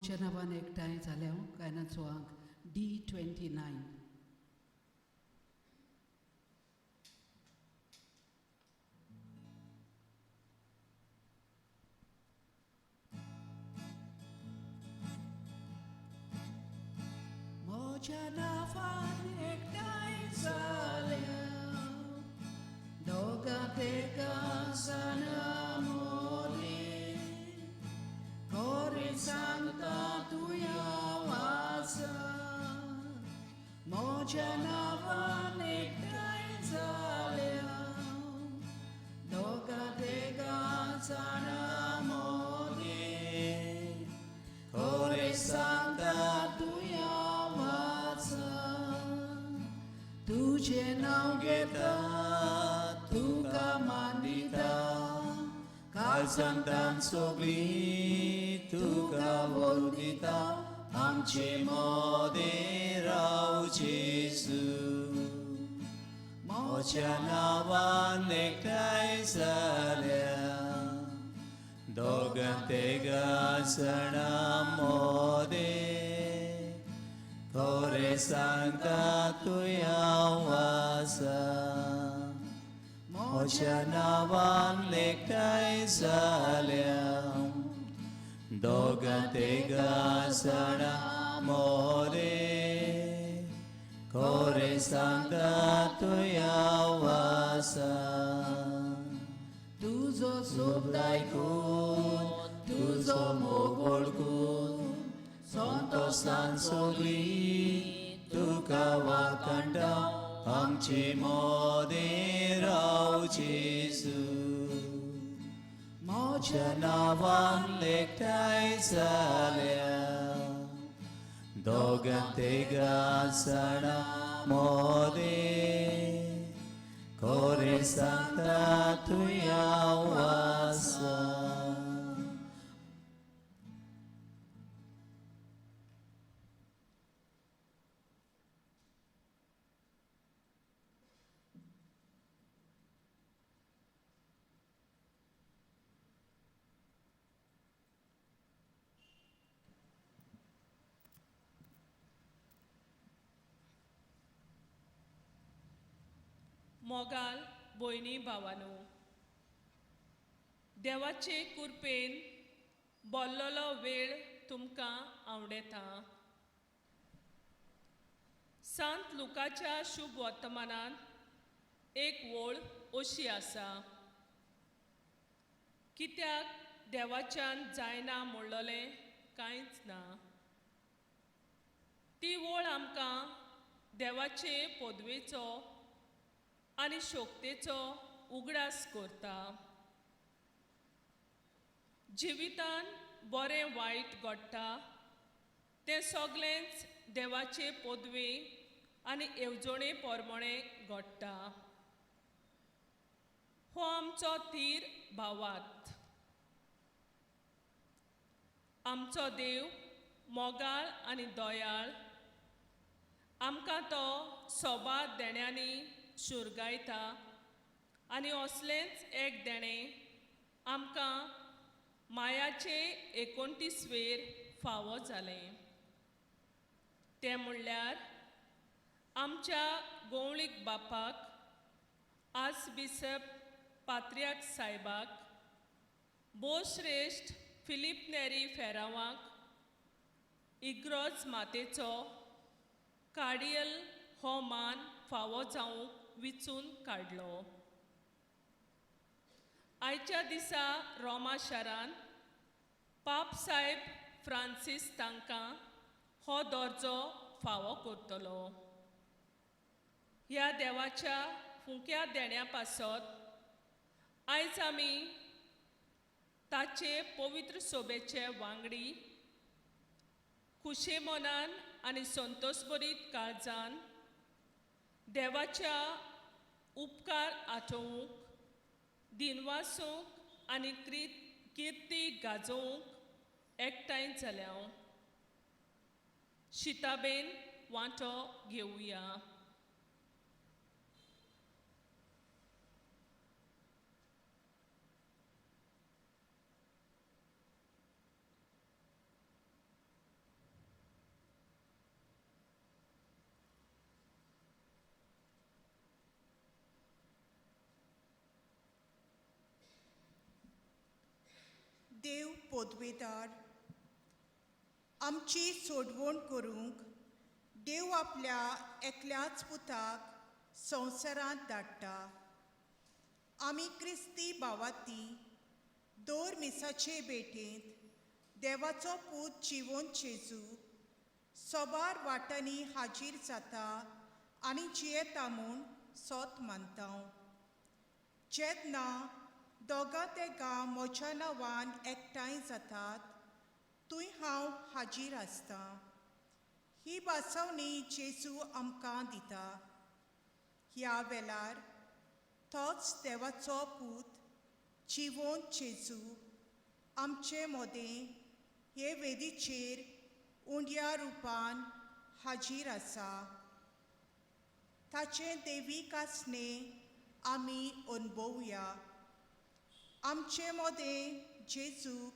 च्या नांवान एकठांय जाल्या गायनाचो आंक D29. म्हज्या नांवान एकठांय जाल्या दोगां तेगां जाणां मोदी खरें सांगता तुया वाचा म्हज्या नांवान एकठांय जाल्या दोगां तेगां जाणां मोदी खरें सांगता तुया वाचा तुजें नांव घेता तुका मानिता काळजांतान सगळीं तुका व्हर दिता आमचे मोदें राव जेजू. म्हज्या नांवान एकठांय जाल्या दोगां तेगां जाणां मोदें खरें सांगता तुया वासा. म्हज्या नांवान एकठांय जाल्या दोगां तेगां जाणां मोदें खरें सांगता तुया वासा. तुजो सोबद आयकून तुजो मोग वळखून संतोसान सगळीं तुका वाखाणटा आमचे मोदें राव जेजू. म्हज्या म्हज्या नांवान एकठांय जाल्या दोगां तेगां जाणां मोदें खरें सांगता तुया वासा. मोगाल भयणी भावानू, देवाचे कृपेन बोल्लोलो वेळ तुमकां आवडेता. सांत लुकाच्या शुभ वर्तमानांत एक वळ अशी आसा, कित्याक देवाच्यान जायना म्हणलोलें कांयच ना. ती वळ आमकां देवाचे पदवेचो आनी शक्तेचो उगडास करता. जिवितान बरें वायट घडटा तें सगळेंच देवाचे पदवे आनी येवजणे प्रमाणे घडटा. हो आमचो थीर भावात. आमचो देव मोगाळ आनी दयाळ, आमकां तो सोबा देण्यांनी शुरगायता आनी असलेंच एक देणें आमकां मायाचे 29वेर फावो जालें. तें म्हणल्यार आमच्या गोवळीक बापाक आर्चबिशप पात्र्याक सायबाक, भोवश्रेश्ठ फिलीप नेरी फेरावाक इग्रोज मातेचो कार्डियल हो मान फावो जावंक विचून काडलो. आयच्या दिसा रोमा शारान पाप साहेब फ्रांसीस तांकां हो दर्जो फावो करतलो. ह्या देवाच्या फुंक्या देण्या पासत आयज आमी ताचे पवित्र सोबेचे वांगडी खुशे मनान आनी संतोशभरीत काळजान देवाच्या उपकार आठोवंक, दिनवासूंक आनी किर्ती गाजोवंक एकठांय जाल्या. शिताबेन वांटो घेवया. देव पोदवेदार, आमची सोडवण करूंक देव आपल्या एकल्याच पुताक संवसारांत धाडटा. आमी क्रिस्ती भावाती दर मिसाचे भेटेंत देवाचो पूत जिवोन जेजू सोबार वाटांनी हाजीर जाता आनी जियेता म्हूण सोत मानता. जेन्ना दोगां तेगां म्हज्या नांवान एकठांय जातात थंय हांव हाजीर आसता. ही भासवणी जेजू आमकां दिता. ह्या वेळार तोच देवाचो पूत जिवोन जेजू आमचे मोदें हे वेदीचेर उंड्या रुपान हाजीर आसा. ताचें देवीक आसणें आमी अणभवया. आमचे मोदें जेजूक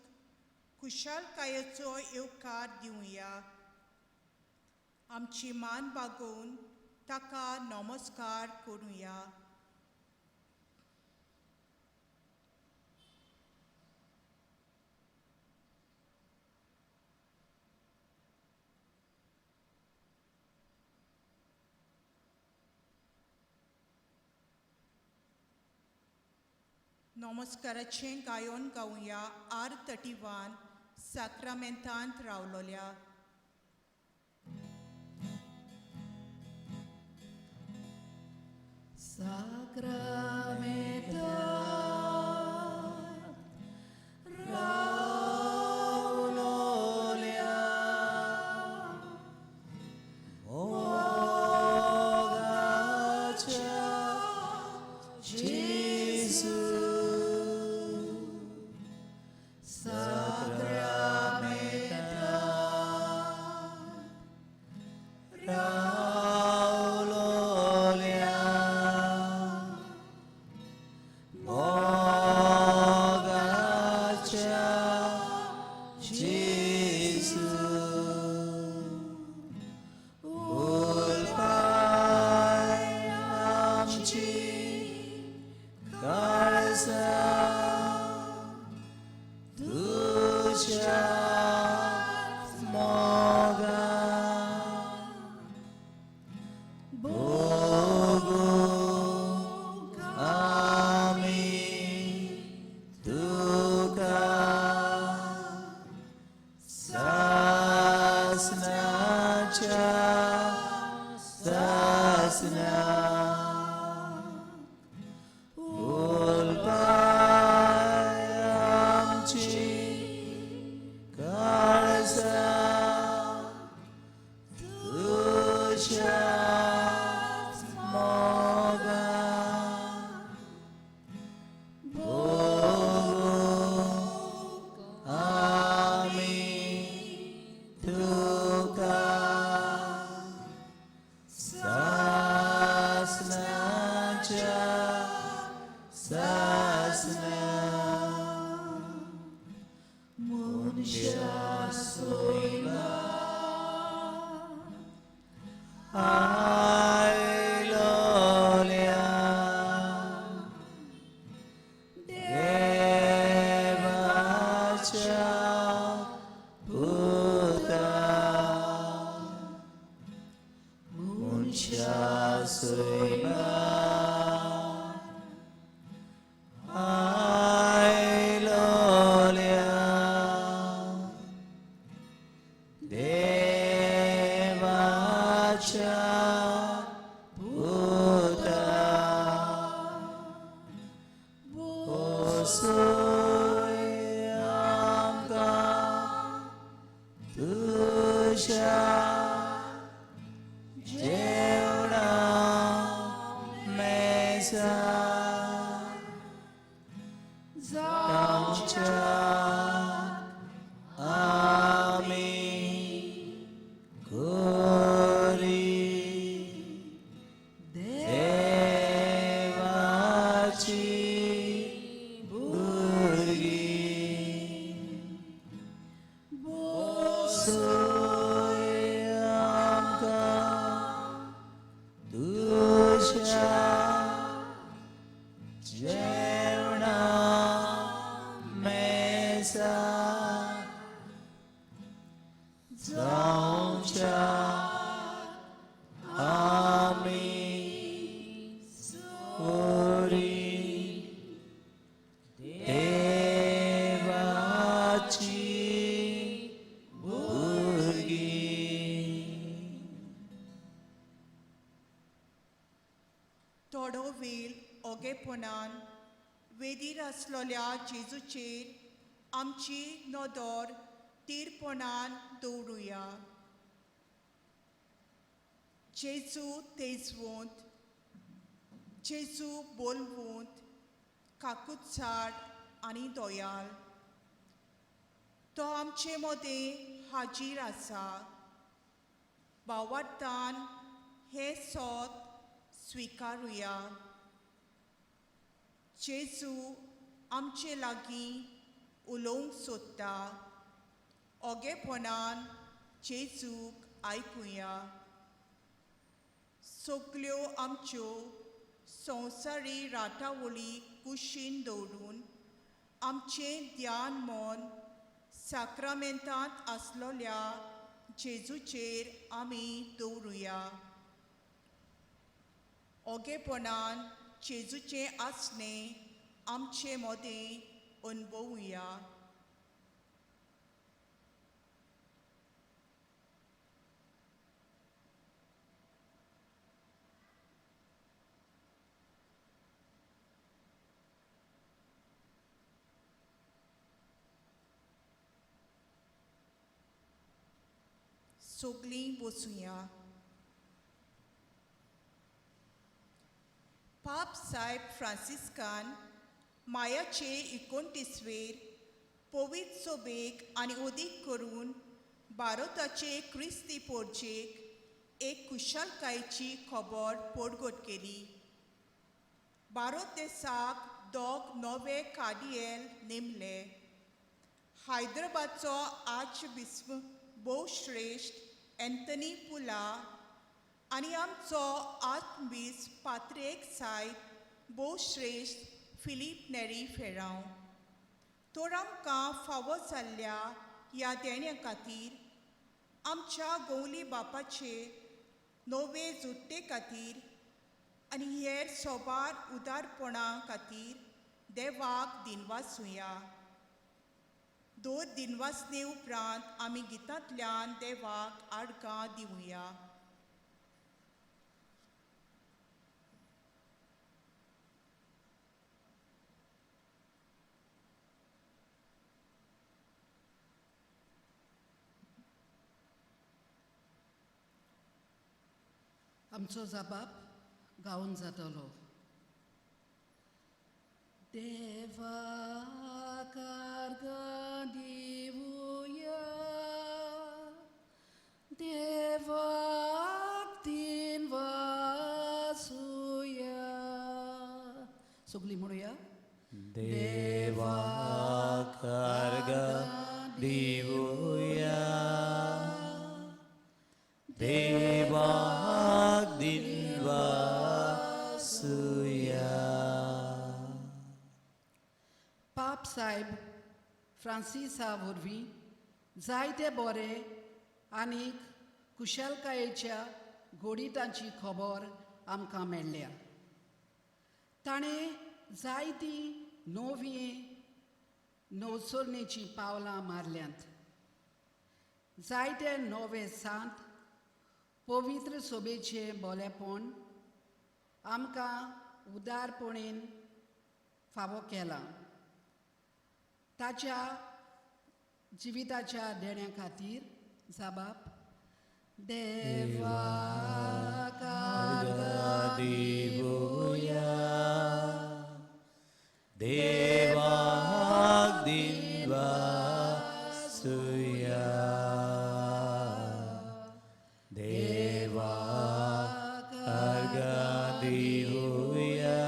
खुशालकायेचो येवकार दिवया. आमची मान बागोवन ताका नमस्कार करुया. नमस्काराचें गायोन गावया R31 साक्रामेंतांत रावलोल्या. साक्रामेंतांत रावलोल्या मोगाच्या जेजू साक्रामेंतांत रावलोल्या मोगाच्या जेजू उलपाय आमची काळजां तुज्या मोगान भोगूंक आमी तुका सासनाच्या सासना उलपाय आमची काळजां तुज्या मोगान भोगूंक आमी तुका सासनाच्या सासना. मनशा सोयला आयलोल्या देवाच्या पुता मनशा सोयला आयलोल्या देवाच्या पुता पोसय आमकां तुज्या जेवणा मेजा जावच्या आमी गोरी देवाची भुरगीं पोसय. जावच्या आमी ओरी देवाची भुरगीं. थोडो वेळ ओगेपणान वेदीर आसलेल्या जेजूचेर आमची नदर तीरपणान दवरुया. जेजू तेजवंत, जेजू बोलवंत, काकुत्साड आनी दयाल, तो आमचे मदें हाजीर आसा. भावार्थान हें सोद स्विकारुया. जेजू आमचे लागीं उलोवंक सोदता. ओगेपणान जेजूक आयकुया. सगल्यो आमच्यो संवसारी राटावळी कुशीन दवरून आमचें ध्यान मन साक्रामेंतांत आसलेल्या जेजूचेर आमी दवरुया. ओगेपणान जेजूचें आसणें आमचे मदें अणभवुया. सगलीं बसुया. पाप सायब फ्रांसिस्कान मायाचे एकोणतीसवेर पवित्र सोबेक आनी अदीक करून भारताचे क्रिस्ती पोर्जेक एक खुशालकायेची खबर पोडगोट केली. भारत देसाक दोग नवे कार्डियल नेमले. हैदराबादचो आर्चबिस्प भोवश्रेश्ठ एंथनी पुला आनी आमचो आत्मबीस पात्रेक सायब भोवश्रेश्ठ फिलीप नेरी फेरांव. तर आमकां फावो जाल्ल्या ह्या देण्या खातीर आमच्या गवली बापाचे नवे जुट्टे खातीर आनी हेर सोबार उदारपणा खातीर देवाक दिनवासुया. दोन दिनवासने उपरांत आमी गितांतल्यान देवाक आर्गां दिवया. आमचो जाबाब गावन जातलो. देवा आर्गां दिवया, देवाक दिनवासुया. सगलीं म्हणुया. देवाक आर्गां दिवया, देवाक दिनवासुया. पाप सायब फ्रांसिसा वरवीं जायते बरे आनीक कुशलकायेच्या गोडितांची खबर आमकां मेळ्ळ्या. ताणें जायतीं नवीं नवसरणेचीं पावलां मारल्यांत. जायते नवे सांत पवित्र सोबेचें बोलेपण आमकां उदारपणेन फावो केलां. ताच्या जिविताच्या देण्या खातीर जाबाब देवा आर्गां दिवया, देवाक दिनवासुया. देवाक आर्गां दिवया,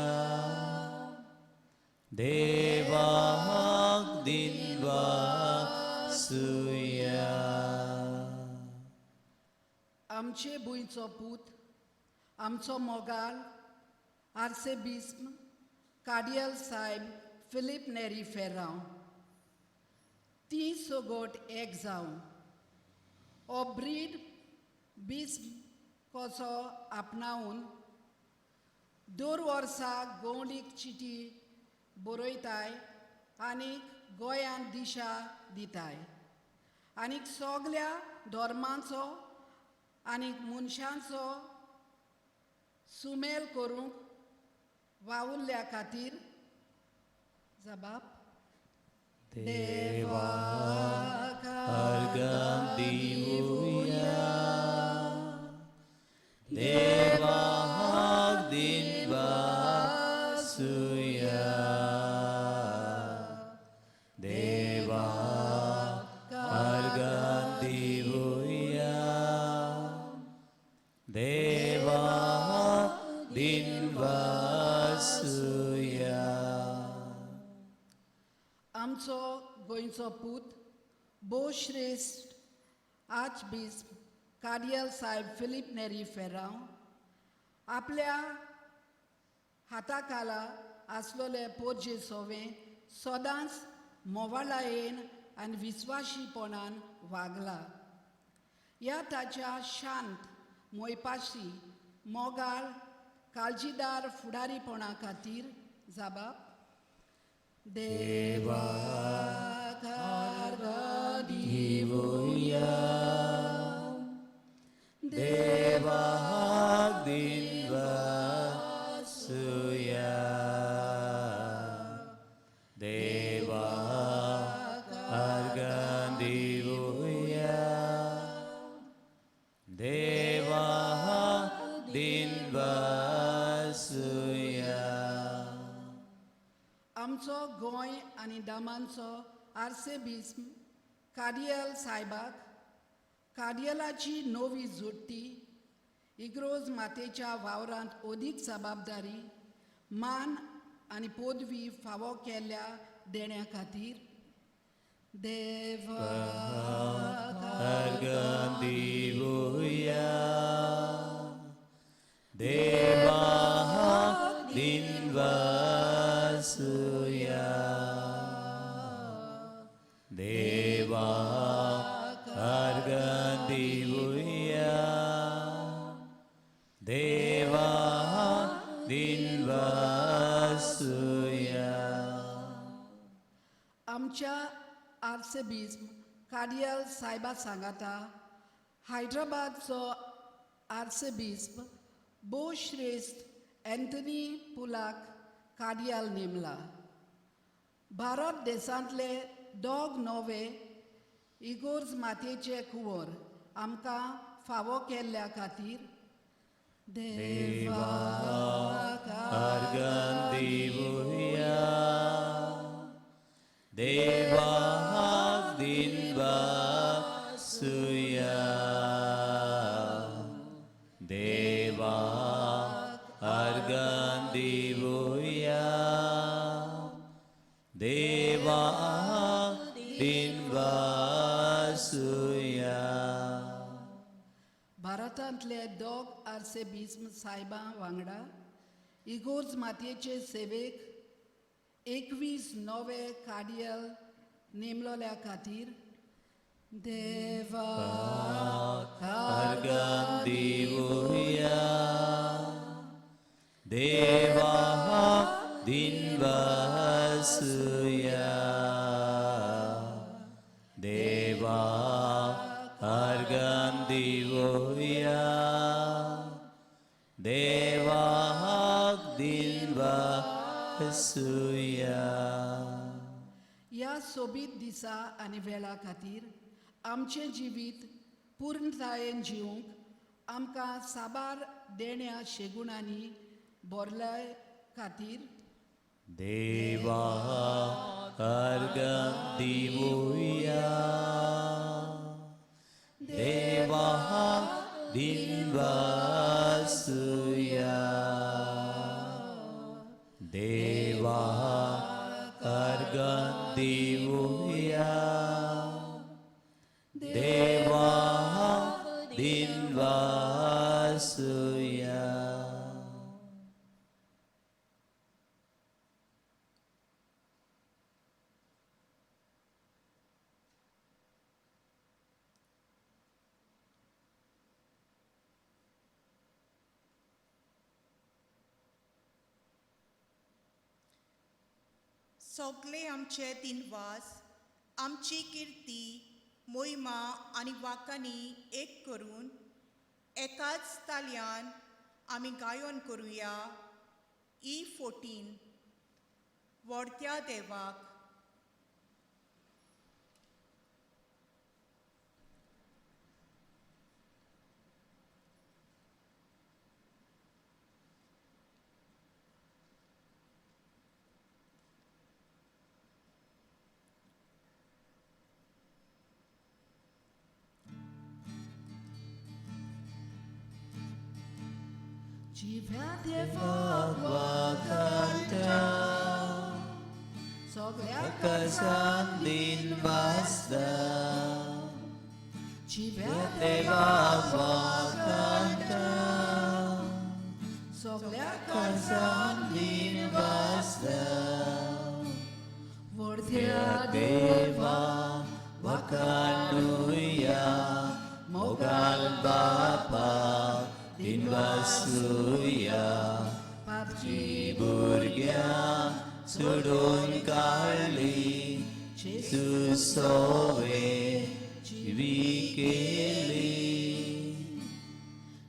देवाक दिनवासुया. आमचे भुंयचो पूत, आमचो मोगाल आर्सेबिस्म कार्डियल सायब फिलीप नेरी फेर्रांव, ती सोगोट एक जावन हो ब्रीड बीस कसो आपणावन दर वर्सा गोवणीक चिटी बरयताय आनी गोंयांत दिशा दिताय आनीक सगल्या धर्मांचो आनी मनशांचो सुमेल करूंक वावुरल्या खातीर जबाब देवा अर्घां दिवया, देवाक दिनवासुया, देवाक अर्घां दिवया, देवाक दिनवासुया. आमचो गोंयचो पूत भोवश्रेश्ठ आर्चबिस्प कार्दियल साहेब फिलीप नेरी फेरांव आपल्या हाताखाला आसलेले पोरजे सोवे सदांच मोवाळायेन आनी विस्वाशीपणान वागला. ह्या ताच्या शांत मोयपाशी मोगाळ काळजीदार फुडारीपणा खातीर जाबाब देवा दिवया, देवाक दिनवासुया, देवाक अर्घां दिवया, देवाक दिनवासुया. आमचो गोंय आनी दमांचो आर्सेबिस्म कार्दियल सायबाक कार्दियलाची नवी जोडटी इग्रोज मातेच्या वावरांत अदीक जबाबदारी मान आनी पदवी फावो केल्ल्या देण्या खातीर देवा अर्घां दिवया, देवाक दिनवासुया, देवाक अर्घां दिवया, देवाक दिनवासुया. आमच्या आर्सेबिस्म कार्दियल सायबा सांगाता हैदराबादचो आर्सेबिस्प भोवश्रेश्ठ एंथनी पुलाक कार्दियल नेमला. भारत देशांतले दोग नवे इगोर्ज मातयेचे कुंवर आमकां फावो केल्ल्या खातीर देवाक अर्घां दिवया, देवाक दिनवासुया, देवाक अर्घां दिवया, देवाक दिनवासुया. भारतांतले दोग आर्सेबिस्म सायबां वांगडा इगोर्ज मातयेचे सेवेक 21 नवे कार्दियल नेमलोल्या खातीर देवाक अर्घां दिवया, देवाक दिनवासुया, देवाक अर्घां दिवया, देवाक दिनवासुया. ह्या सोबीत दिसा आनी वेळा खातीर आमचें जिवीत पूर्णतायेन जिवंक आमकां साबार देण्या शेगुणांनी भरल्या खातीर देवाक अर्घां दिवया, देवाक दिनवासुया, देवाक अर्घां दिवया, देवाक दिनवासुया. सगळे आमचे दिनवास, आमची किर्ती, मोहिमा आनी वाकांनी एक करून एकाच तालयान आमी गायन करुया. ई 14, व्हडत्या देवाक. जिव्या देवाक वाखाणटा, सगळ्या आकाशान दिनवासता. जिव्या देवाक वाखाणटा, सगळ्या आकाशान दिनवासता. व्हडत्या देवा वाखाणुया, मोगाल बापा दिनवासुया. पापची भुरग्यां सोडून काडली, जेजू सोवे जिवी केली.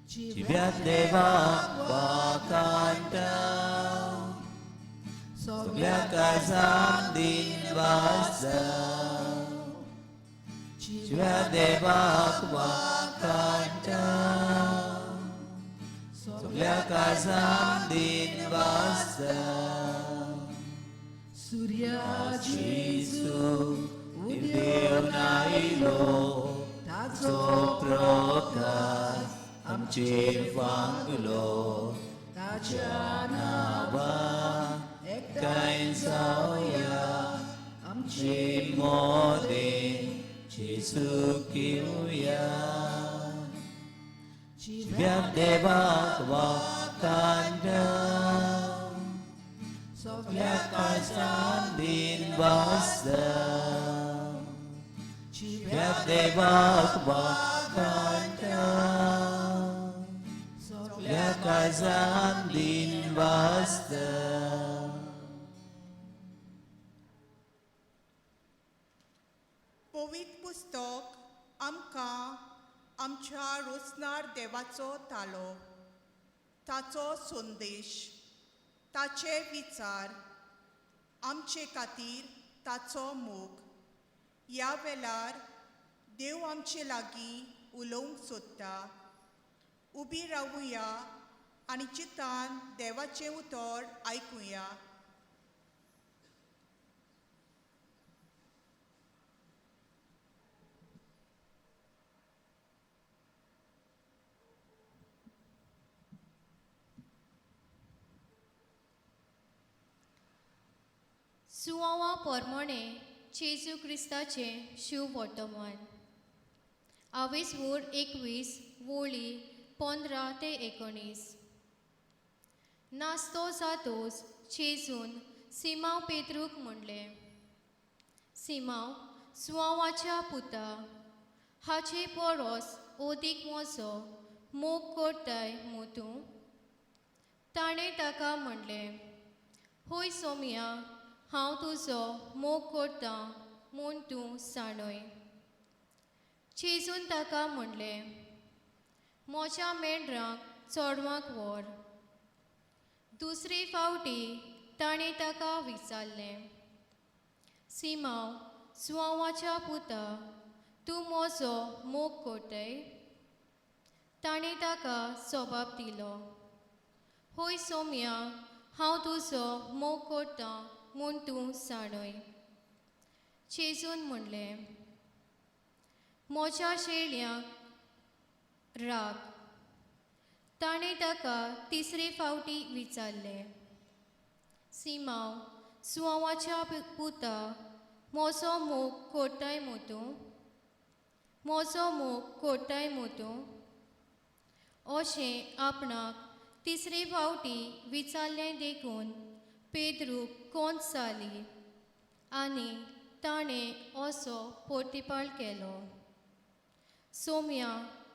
जिव्या देवाक वाखाणटा, सगल्या काळजान दिनवासता. जिव्या देवाक वाखाणटा, सगल्या काळजान दिनवासता. सुर्या जेजू देव आयलो, ताचो ताचो प्रकाश आमचेर वांगलो. ताच्या नांवा एकठांय जावया, आमचे आमचे मोदें जेजू घेवया. जिव्या जिव्या देवाक वाखाणटा, सगळ्या सगल्या काळजान दिनवासता. जिव्या जिव्या देवाक वाखाणटा, सगळ्या सगल्या काळजान दिनवासता. पवित्र पुस्तक आमकां आमच्या रोसनार देवाचो तालो, ताचो संदेश, ताचे विचार, आमचे खातीर ताचो मोग. ह्या वेळार देव आमचे लागीं उलोवंक सोदता. उबी रावुया आनी चिंतान देवाचें उतर आयकुया. सुवावा पोरमोणे जेजू क्रिस्ताचें शिव वर्तमान. आवेसवूर 21 वोळी 15 ते 19. नास्तो जातोच जेजून सिमांव पेद्रूक म्हणलें, सिमांव सुवावाच्या पुता, हाचे परोस ओदीक म्हजो मोग करताय मू तूं? ताणें ताका म्हणलें, होय सोमया, हांव तुजो मोग करतां म्हूण तूं जाणय. जेजून ताका म्हणलें, म्हज्या मेंढरांक चोडवांक व्हर. दुसरे फावटी ताणें ताका विचारलें, सिमांव सुवाच्या पुता, तूं म्हजो मोग करताय? ताणें ताका जबाब दिलो, होय सोमया, हांव तुजो मोग करतां म्हूण तूं जाणय. जेजून म्हणलें, म्हज्या शेळयांक राख. ताणें ताका तिसरे फावटी विचारलें, सिमांव सुवाच्या पुता, म्हजो मोग करताय मू तूं? म्हजो मोग करताय मू तूं? अशें आपणाक तिसरे फावटी विचारलें देखून पेद्रूक कोंत जाली आनी ताणें असो पोर्तिपाळ केलो, सोम्या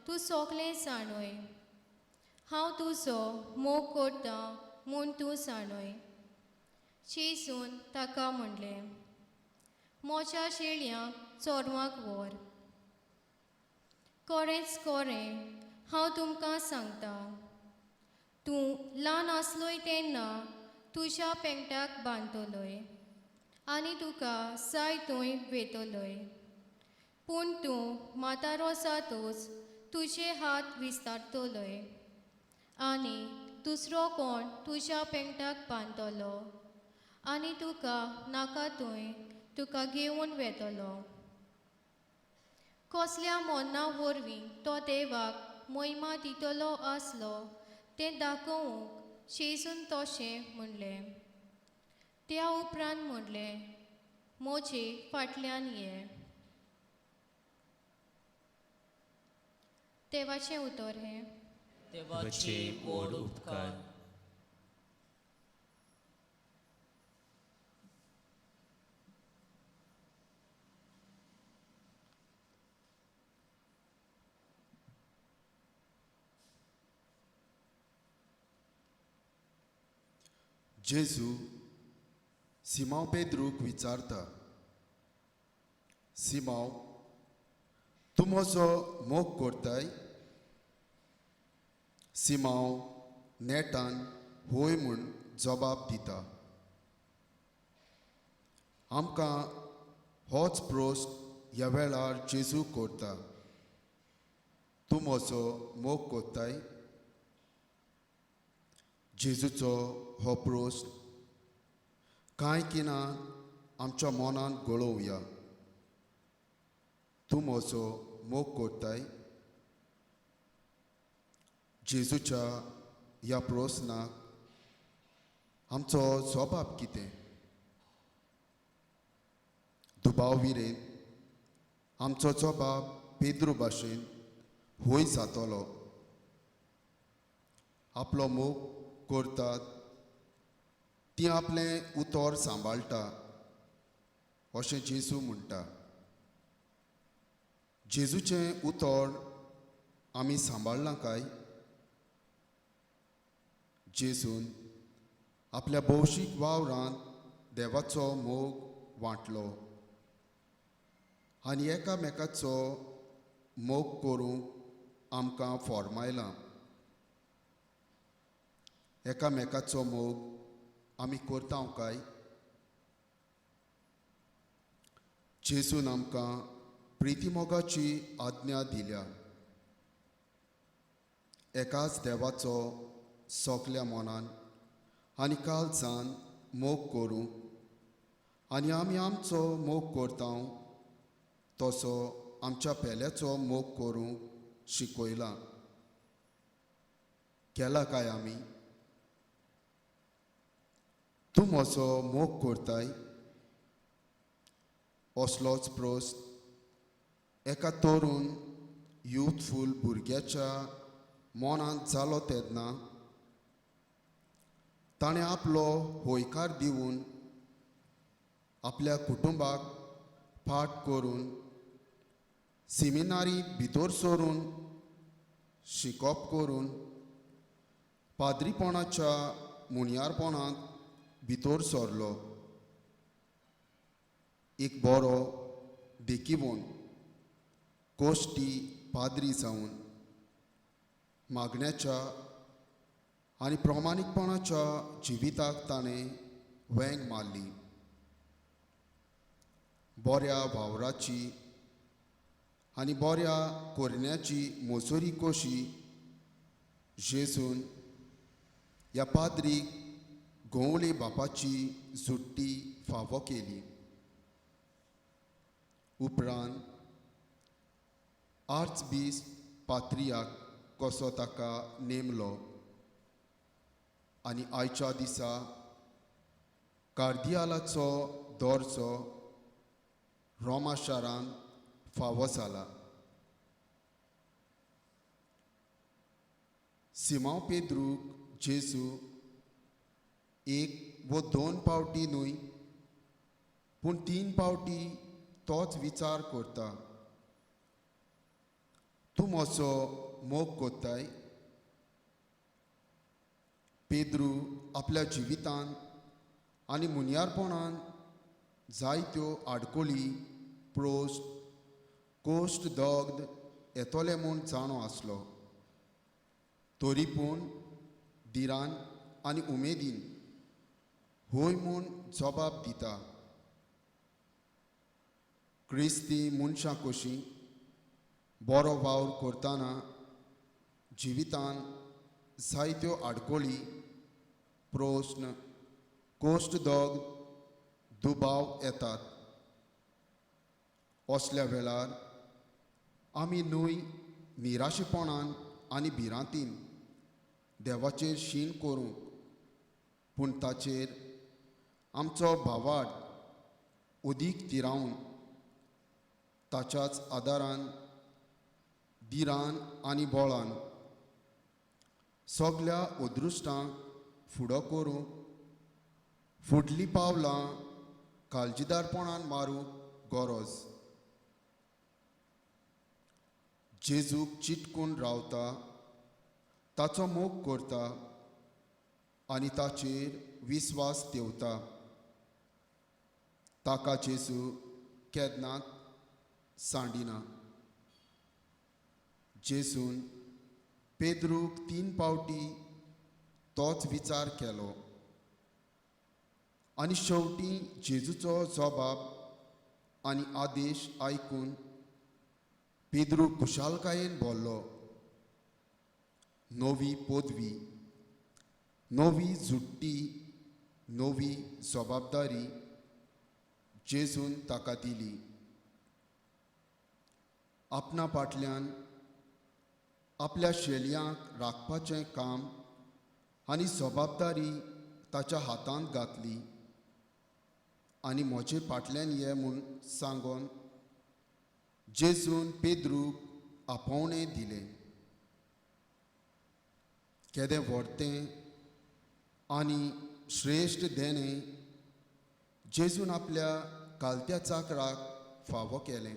तूं सगळें जाणय, हांव तुजो मोग करतां म्हूण तूं जाणय. जेजून ताका म्हणलें, म्हज्या शेळयांक चोरवांक व्हर. खरेंच खरें हांव तुमकां सांगता, तूं ल्हान आसलोय तेन्ना तुज्या पेंगटाक बांदतलोय आनी तुका जाय थंय वेतलोय, पूण तूं म्हातारो जातूच तुजे हात विस्तारतलोय आनी दुसरो कोण तुज्या पेंगटाक बांदतलो आनी तुका नाका थंय तुका घेवन वेतलो. कसल्या मोन्ना वरवीं तो देवाक मोहिमा दितलो आसलो तें दाखोवंक जेजून तशें म्हणलें. त्या उपरांत म्हणलें, म्हजे फाटल्यान ये. देवाचें उतर हें. देवाचे व्हड उपकार. जेजू सिमांव पेद्रूक विचारता, सिमांव, तूं म्हजो मोग करताय? सिमांव नेटान होय म्हूण जबाब दिता. आमकां होच प्रस्न ह्या वेळार जेजू करता, तूं म्हजो मोग करताय? जेजूचो हो प्रस्न कांय किनां आमच्या मनांत गळोवया. तूं म्हजो मोग करताय? जेजूच्या ह्या प्रस्नाक आमचो जबाब कितें? दुबाव विरेन आमचो जबाब पेद्रू भाशेन होय जातलो. आपलो मोग करतात ती आपलें उतर सांबाळटा अशें जेजू म्हणटा. जेजूचें उतर आमी सांबाळ्ळां काय? जेजून आपल्या भौशीक वावरांत देवाचो मोग वांटलो आनी एकामेकाचो मोग करूंक आमकां फॉर्मायलां. एकामेकाचो मोग आमी करता काय? जेजून आमकां प्रितीमोगाची आज्ञा दिल्या. एकाच देवाचो सगल्या मनान आनी काळजान मोग करूंक आनी आमी आमचो मोग करता तसो आमच्या पेल्याचो मोग करूंक शिकयला. केला काय आमी? तूं म्हजो मोग करताय? असलोच प्रस्न एका तरुण युथफूल भुरग्याच्या मनांत जालो तेन्ना ताणें आपलो होयकार दिवन आपल्या कुटुंबाक फाट करून सिमिनारी भितर सरून शिकप करून पाद्रीपणाच्या मुणयारपणांत भितर सरलो. एक बरो देखिवून कोश्टी पाद्री जावन मागण्याच्या आनी प्रामाणीकपणाच्या जिविताक ताणें वेंग मारली. बऱ्या वावराची आनी बऱ्या कोरण्याची मजुरी कशी जेजून ह्या पाद्रीक गंवळी बापाची जुट्टी फावो केली. उपरांत आर्चबीस पात्रियाक कसो ताका नेमलो आनी आयच्या दिसा कार्दियालाचो दर्जो रोमा शारांत फावो जाला. सिमांव पेद्रूक जेजू एक वो दोन पावटी न्हय पूण तीन पावटी तोच विचार करता, तूं म्हजो मोग करताय? पेद्रू आपल्या जिवितांत आनी मुनियारपणान जायत्यो आडकोळी, प्रोस्ट, कोश्ट, दग्ध येतोले म्हूण जाणो आसलो. तरी पूण धिरान आनी उमेदीन होय म्हूण जबाब दिता. क्रिस्ती मनशां कशीं बरो वावर करतना जिवितान जायत्यो आडकोळी, प्रस्न, कोश्ट, दग, दुबाव येतात. असल्या वेळार आमी न्हय निराशेपणान आनी भिरांतीन देवाचेर शीण करूंक, पूण ताचेर आमचो भावार्थ अदीक तिरावन ताच्याच आदारान, धिरान आनी बळान सगल्या अदृश्टांक फुडो करूंक फुडलीं पावलां काळजीदारपणान मारूंक गरज. जेजूक चिटकून रावता, ताचो मोग करता आनी ताचेर विस्वास देवता, ताका जेजू केन्नाच सांडिना. जेजून पेद्रूक 3 पावटी तोच विचार केलो आनी शेवटी जेजूचो जबाब आनी आदेश आयकून पेद्रू खुशालकायेन बोल्लो. नवी पदवी, नवी जुट्टी, नवी जबाबदारी जेजून ताका दिली. आपणा फाटल्यान आपल्या शेलयांक राखपाचें काम आनी जबाबदारी ताच्या हातांत घातली आनी म्हजे फाटल्यान ये म्हूण सांगून जेजून पेद्रूक आपोवणें दिलें. केदें व्हडतें आनी श्रेश्ठ देणें जेजून आपल्या कालत्या चाकराक फावो केलें.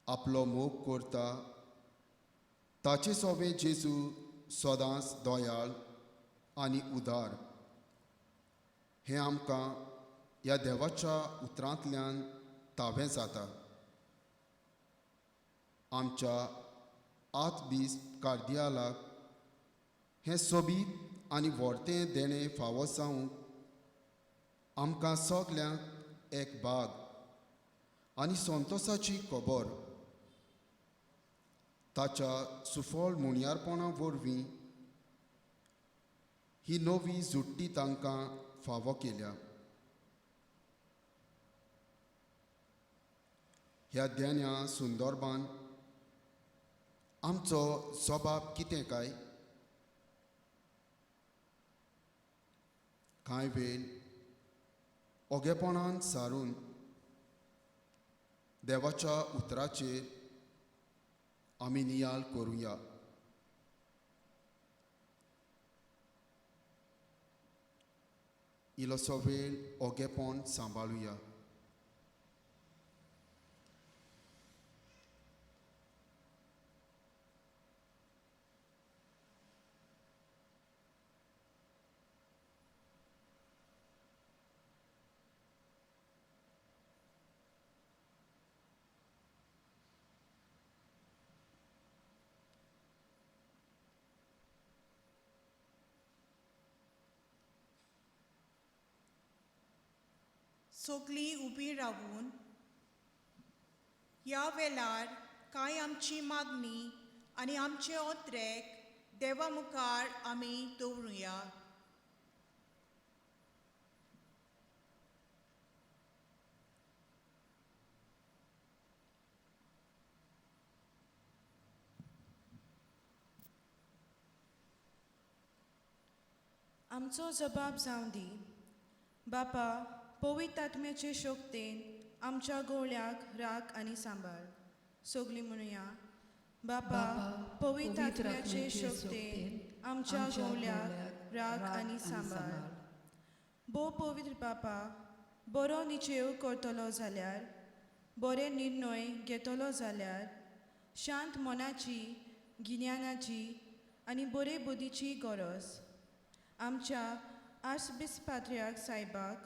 आपलो मोग करता ताचे सोबे जेजू सदांच दयाळ आनी उदार हें आमकां ह्या देवाच्या उतरांतल्यान तावें जाता. आमच्या आतबीस कार्दियालाक हें सोबीत आनी व्हडतें देणें फावो जावंक आमकां सगल्यांक एक बाग आनी संतोसाची खबर ताच्या सुफळ मुणयारपणा वरवीं ही नवी जुट्टी तांकां फावो केल्या. ह्या देण्या संदर्भान आमचो स्वभाव कितें काय? कांय वेळ ओगेपणान सारून देवाच्या उतराचेर आमी नियाळ करुया. इल्लोसो वेळ ओगेपण सांबाळुया. सगळीं उबी रावून ह्या वेळार कांय आमची मागणी आनी आमचे ओत्रेक देवा मुखार आमी दवरुया. आमचो जबाब जावं दी बापा, पवित्र आत्म्याचे शक्तेन आमच्या गोळ्याक राख आनी सांबाळ. सगळीं म्हणुया, बापा, पवित्र आत्म्याचे शक्तेन आमच्या गोळ्याक राख आनी सांबाळ. भोव पवित्र बापा, बरो निचेव करतलो जाल्यार, बरे निर्णय घेतलो जाल्यार शांत मनाची, गिन्यानाची आनी बरे बुद्धीची गरज. आमच्या आर्सबिस्प पात्र्याक सायबाक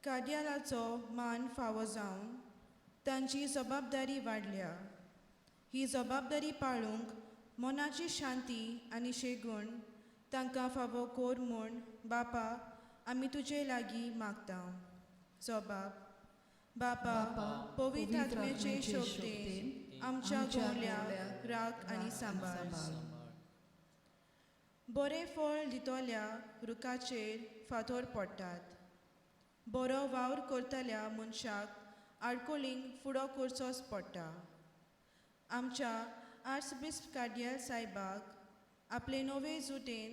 कार्यालाचो मान फावो जावन तांची जबाबदारी वाडल्या. ही जबाबदारी पाळूंक मनाची शांती आनी शेगूण तांकां फावो कोर म्हूण बापा आमी तुजे लागीं मागता. जबाब बापा पवित्र आत्म्याचे शक्तेन आमच्या गोवल्याक राख आनी सांबाळ. बरें फळ दितल्या रुखाचेर फातोर पडटात. बरो वावर करतल्या मनशाक आडकोळींक फुडो करचोच पडटा. आमच्या आर्सबिस्प कार्डियल सायबाक आपले नवे जुटेन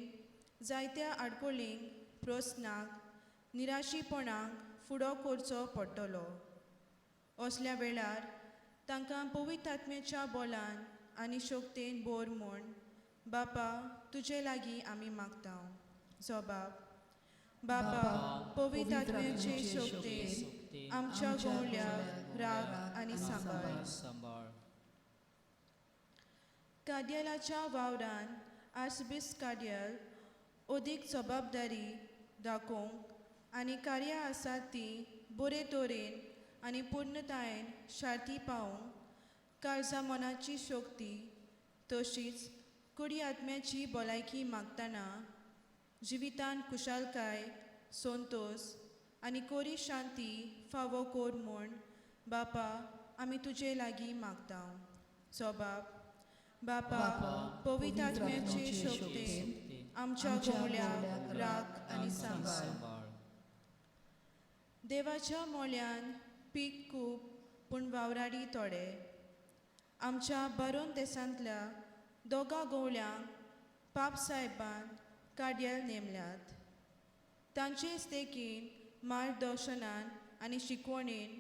जायत्या आडकोळींक, प्रस्नाक, निराशीपणाक फुडो करचो पडटलो. असल्या वेळार तांकां पवित्र आत्म्याच्या बोलान आनी शक्तेन बोर म्हूण बापा तुजे लागीं आमी मागता. जबाब बापा पवित्र आत्म्याचे शक्तेन आमच्या गोवल्याक राग आनी सांबाळ. कार्डियलाच्या वावरान आर्सबिस्प कार्डियल अदीक जबाबदारी दाखोवंक आनी कार्यां आसात ती बरे तरेन आनी पूर्णतायेन शांती पावोवंक काळजा मनाची शक्ती तशीच कुडी आत्म्याची भलायकी मागतना जिवितान खुशालकाय, संतोश आनी कोरी शांती फावो कोर म्हूण बापा आमी तुजे लागीं मागता. जबाब बापा पवित्र आत्म्याचे शक्तेन आमच्या गोवल्याक राख आनी सांबाळ. देवाच्या मोल्यान पीक खूब पूण वावराडी थोडे. आमच्या बरोन देसांतल्या दोगा गोवल्यांक पाप सायबान कार्डियल नेमल्यात. तांचेच देखीन मार्गदर्शनान आनी शिकवणेन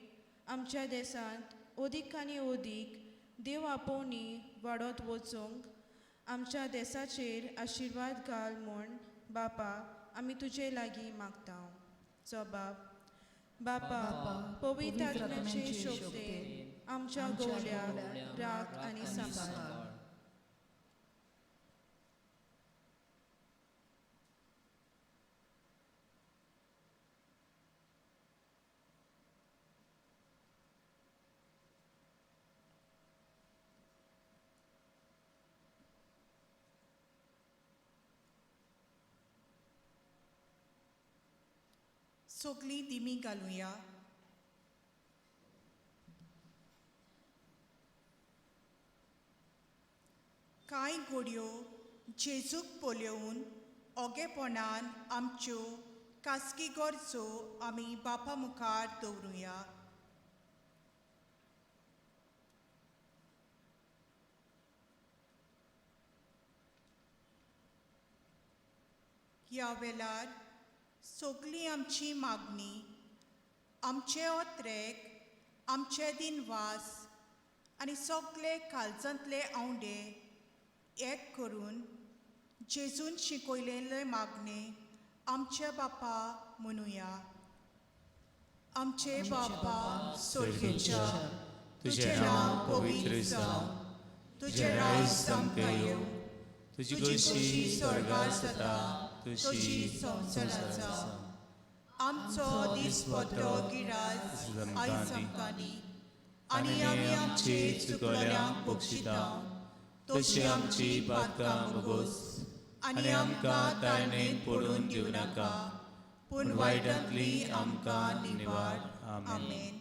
आमच्या देसांत अदीक आनी अदीक देव आपोवणी वाडत वचूंक आमच्या देसाचेर आशिर्वाद घाल म्हूण बापा आमी तुजे लागीं मागता. जबाब बापा पवित्र आत्म्याचे शक्तेन आमच्या गोवल्याक राख आनी सांबाळ. सगळीं दिमी घालुया. कांय घोडयो जेजूक पळोवन ओगेपणान आमच्यो खासगी गरजो आमी बापा मुखार दवरुया. ह्या वेळार सगळी आमची मागणी, आमचे ओत्रेक, आमचे दिनवास आनी सगळे काळजांतले आंवडे एक करून जेजून शिकयलेले मागणे आमचे बापा म्हणुया. आमचे बापा स्वर्गेच्या, तुजें नांव पवित्र जावं, तुजें राज आमकां येवं, तुजी खोशी स्वर्गार जाता तशी संवसारार जावं. आमचो दिसपट्टो गिराज आयज आमकां दी आनी आमी आमचे चुकल्यांक बक्षिता तशी आमची पातकां भोगोस आनी आमकां ताळणेन पडून दिवं नाका, पूण वायटांतली आमकां निवार. आमेन.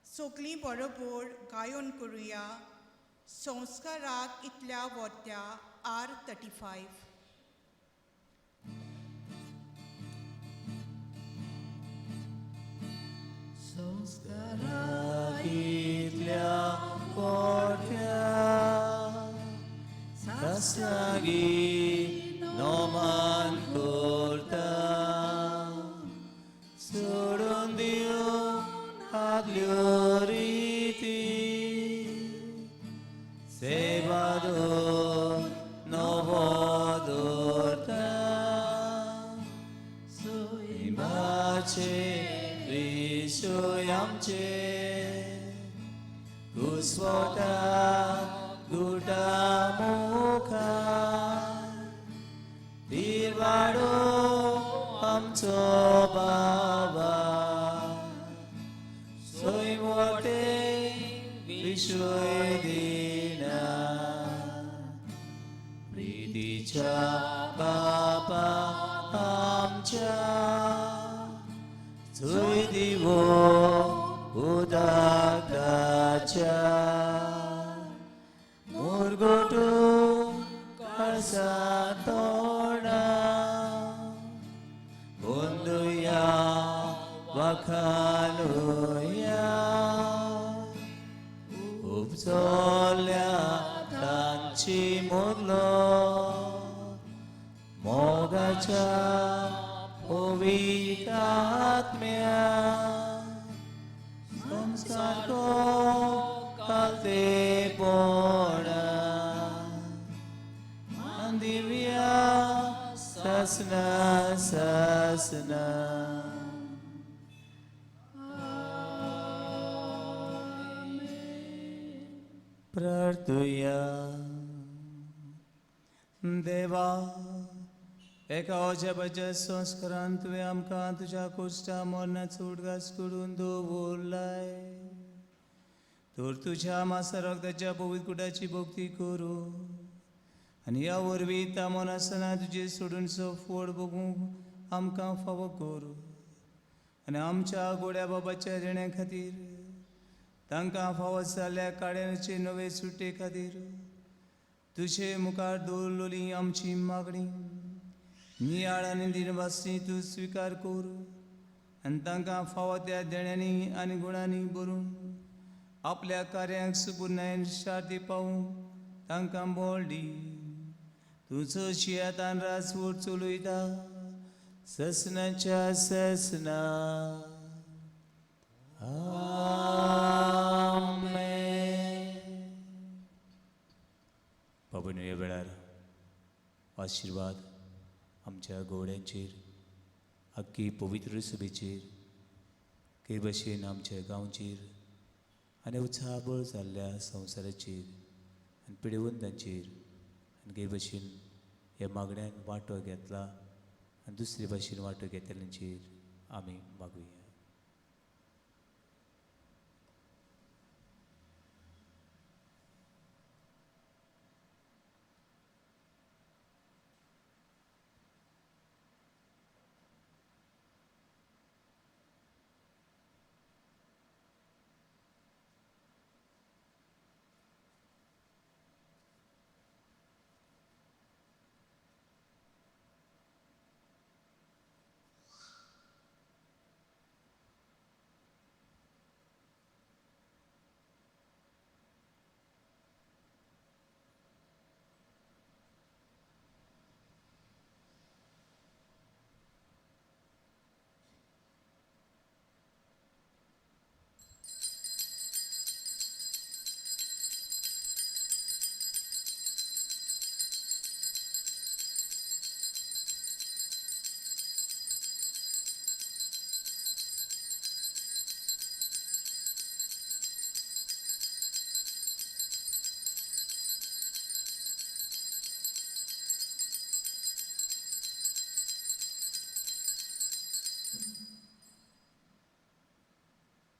सगळीं बरोबर गायन करुया संस्काराक इतल्या वर्त्या R35. संस्काराक इतल्या वर्त्या सासलागी नोमान करता, सोडून दिवन आदल्यो रिती, सेवादोर नवो दवरता, सैमाचे विशय आमचे घुस्पता गुटा मुखार, सोबावा सोय मोटे विश्वय दिना प्रीतीच्या बापा आमच्या चोय दिवो उदकाच्या मुरगोटू कळसा तोंडा गोंदुया वखालुया उपजोल्या तांची मुदलो मोगाच्या पवित्र आत्म्या संसार कालतेपणा दिव्या ससना ससना. प्रार्थुया. देवा एका अजापाच्या संस्कारान तुवें आमकां तुज्या कुश्टा मरणाचो उडगास करून दवरलाय तर तुज्या मासा रगताच्या पवित्र कुटाची भक्ती करूं आनी ह्या वरवीं तामोन आसतना तुजें सोडून फोड बघूंक आमकां फावो करूं आनी आमच्या गोड्या बाबाच्या देण्या खातीर तांकां फावो जाल्ल्या काड्यांचे नवे सुट्टे खातीर तुजे मुखार दवरलेली आमची मागणी नियाळ आनी दिनवासी तूं स्विकार कर आनी तांकां फावो त्या देण्यांनी आनी गुणांनी भरून आपल्या कार्यांक सुपुर्णायन शांती पावूंक तांकां बळ दी. तुजो शियातान राजवट चलयता ससनाच्या ससना. आमेन. बाबून ह्या वेळार आशिर्वाद आमच्या गोवड्यांचेर आख्खी पवित्र सभेचेर ते भशेन आमच्या गांवचेर आनी उत्साहबळ जाल्ल्या संवसाराचेर आनी पिडेवंतांचेर आनी ते भशेन ह्या मागण्यान वांटो घेतला आनी दुसरे भाशेन वांटो घेतल्यांचेर आमी मागुया.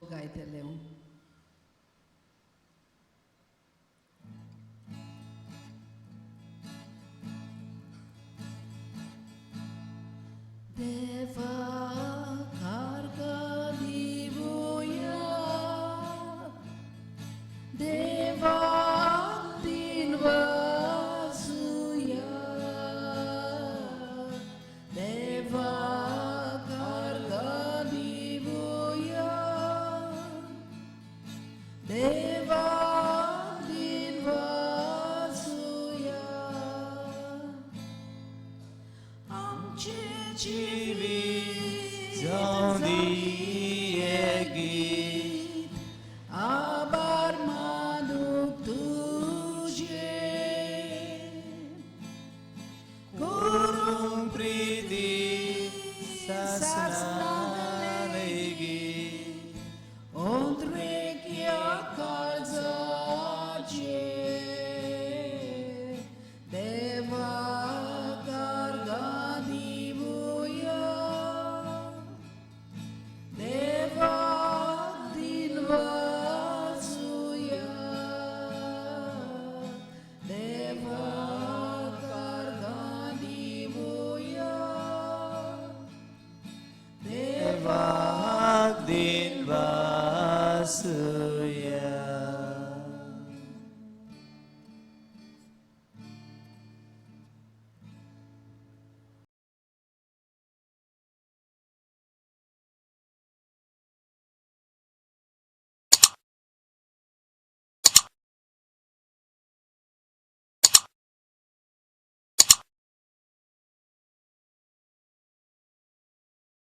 गायतले. देवा कार्का दिवया देवा दिनवासुया देवा कार्का दिवया देवा